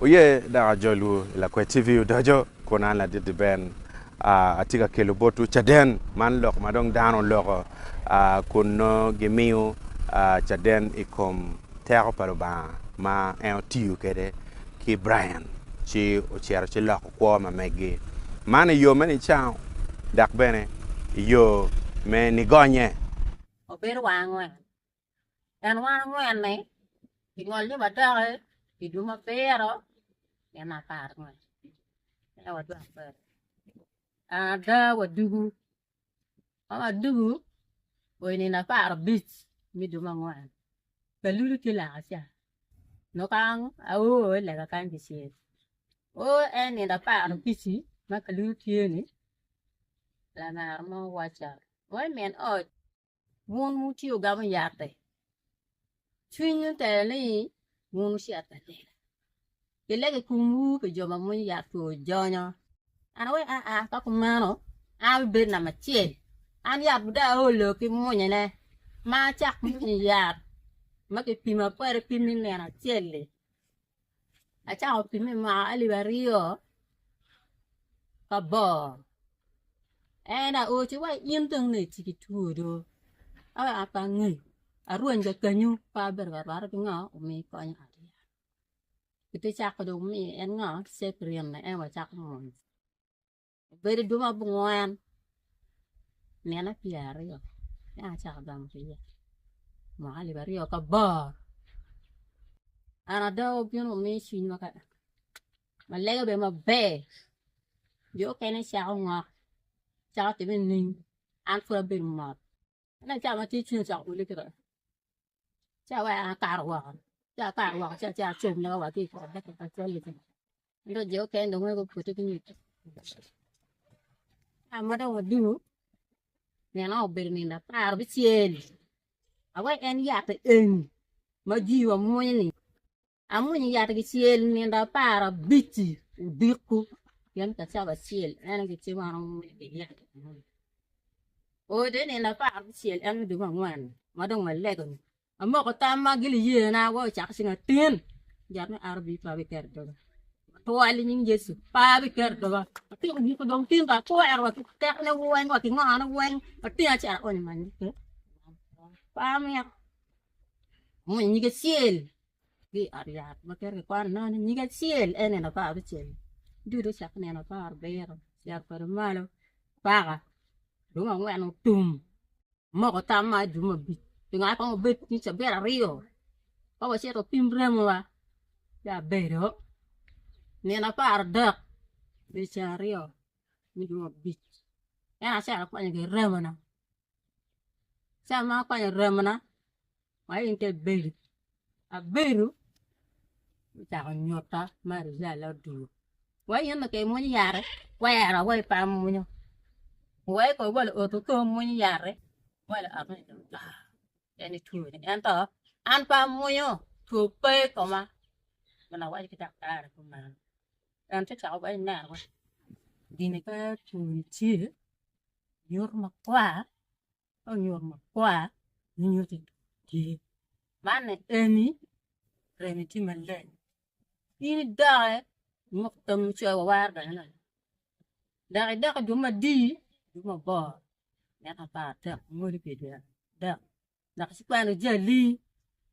Oye dok ajolwu i Lakwed TV odoco kun an ladit Ben atye ka kelo botwu caden man lok ma dong dano oloko kun nongo gimiyo caden i kom teko pa Lubanga ma en otiyo kwede ki Brian ci ocito ci loko kwo ma meggi man i yo me nicango dok bene i yo me nigonye. Obedo wang angwen. En wan angwen-ni kingolo ni wadoki i dwe ma abiro gin apar eka wadok kwede ada wadugu ka wadugu wa i nino aparabic me dwe me angwen kalulu tye laka ca nongo ka ao i lega kany kicel oo en nino aparabic-ci ma kalulu tye-ni lamera mo owacca wai min ot Wun wutye wugamo yat-ti, cwiny otelo ni wun wucit ka lega. Gilego i komwu pi jo ma mwonyo yat two jonyo. An aweko aa ka kumeno an abibedo namba acel. An yat pud dong aolo ki mwonyone ma acak mwonyo yat ma kipima kwede pim me nino acel-li. Acako pimme i mwaka alip aryo ki aboro en aye owaco wa in dong nongo itye ki two do aweko an pe angeyo arweny kakenyo pe abedo ka rwate ki ngo omi kony ite cako dong miyo en ngo cepirin en wacako mwonyo. Obedo dwe ma abongwen nino pyeraryo ci an acako gamo ki iye mwaka alip aryo ki aboro an ada obino omiyo cwinywa ma lego bene maber jo okene cako ngok cako time nining an pud abedo mot. Ento ca ma tye cwiny ocako ole kite ci aweko an akato woko ci akato woko ci acito acung naka wa ki i dakika acel-li ento jo okene dong weng guputte ki nyut ka ma dong wadungu nino obedo nino apar bicel awek en yat eni ma jwi wa mwonyo-ni. Amwonyo yat kicel nino aparabicci odiko pien kacaba acel en aye gitye wan wamwonyo ki yat enoni. Ode nino aparabicel en me dwe me angwen ma dong walego-ni amoko tamma giliyena wa ocako ceng atin yat me RB pe abiketo i doga twal i nying Yecu pe abiketo i doga atyeko giko dong tin dong atwero wa ki tekone weng wa ki ngone weng atingo acito aonyo i many pe amito amwonyo nyige acel. Ki i ot yat ma keto kikwano inongo ni nyige acel en nino apar abicel ducu ocako nino apar abiro ocito kwede malo paka dong angwen otum moko tamma i dwe me abic pingo an kong obed ki cabit aryo ka wacito wapim remowa ci abedo nino aparadek dwe ceng aryo me dwe me abic en acako akwanyo ki remona ca ma akwanyo remona ma in te ibedo, abedo ocako nyuta ma rijal odwogo wa in dong imwonyo yat-ti kwero wa pe amwonyo wa i kor wa luot ko mwonyo yat-ti wa laot ni dong to en itwoni ento an pe amwonyo two pe i koma gin awaco ki daktar kumeno en te cako waci neno gini ka twoni tye nyuto makwar. Ka onyuto makwar nyuto ni tye man eni remo tye maleng in idoke imoko tam icoyo wa waraga ne dok idok i dwe madii dwe mabor neka apar adek ngoli kwede adek dok ikwano jali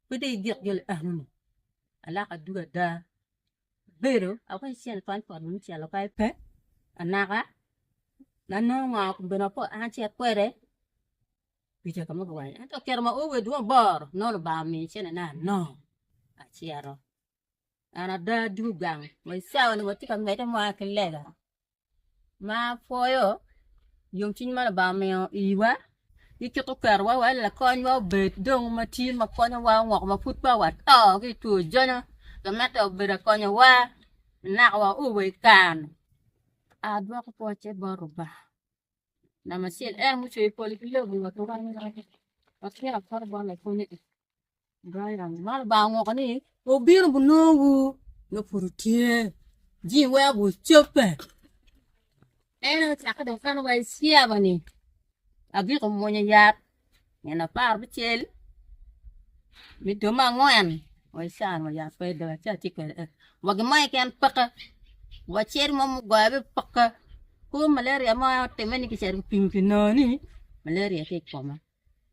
pe dong igik gin enoni alako adwogo ada abedo awaco cente transport me cito kany pe anaka Anongo ngo kabedo mapol an acit kwede pica ka ma guwaco ento kit ma oo wa i dwe aboro nongo Lubanga omiyo centena anongo acito an ada adwogo gang wa i cawa-ni watye ka medde moya ki lega ma apwoyo yomcwiny ma Lubanga omiyo iwa ki kit oketowa wa lakonywa obed dong ma tye ma konyowa ongoko ma pud peya wato ki i two jonyo gamente obedo ka konyowa naka wa oo wa i kare-ni. Adwoko pwocce bot Rubanga namba acel en mucweyo polo ki lobo wa ki wan watwero akota bot lapwonnye Brian ma Lubanga ongoko ni wubino wunongowu nongo pud wutye jami weko wucobbe en aye ocakke dong kano wa i caba-ni agiko mwonyo yat nino apar bicel me dwe me angwen. Wa i caa ni wa yat pe doga ci atye kwede eni wa gin mo keken peke wa cit mo mugoya bene peke kor malaria mo aye otime ni kicito kipimo kinongo ni malaria tye i koma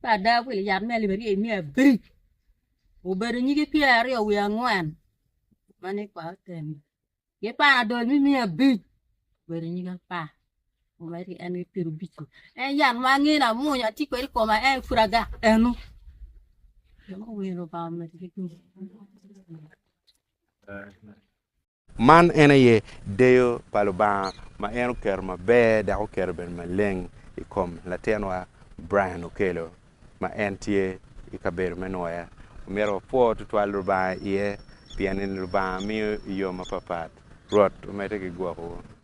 ka ada wilo yat me alip aryo 500 obedo nyige 29 ma ni kwa otemi. Ki panadol me 500 obedo nyig apar omedo ki en ki 50 en yat ma angeyo ni amwonyo atye kwede i koma en pud agak eno jo ma owiro Lubanga omedde ki gum. Man en aye deyo pa Lubanga ma en oketo maber dok oketo bene maleng i kom latinwa Brian Okello ma en tye i kabedo me nwoya. Omyero wapwo tutwal Lubanga iye pien ni Lubanga miyo i yo mapapat. Rwot omedde ki gwokowu.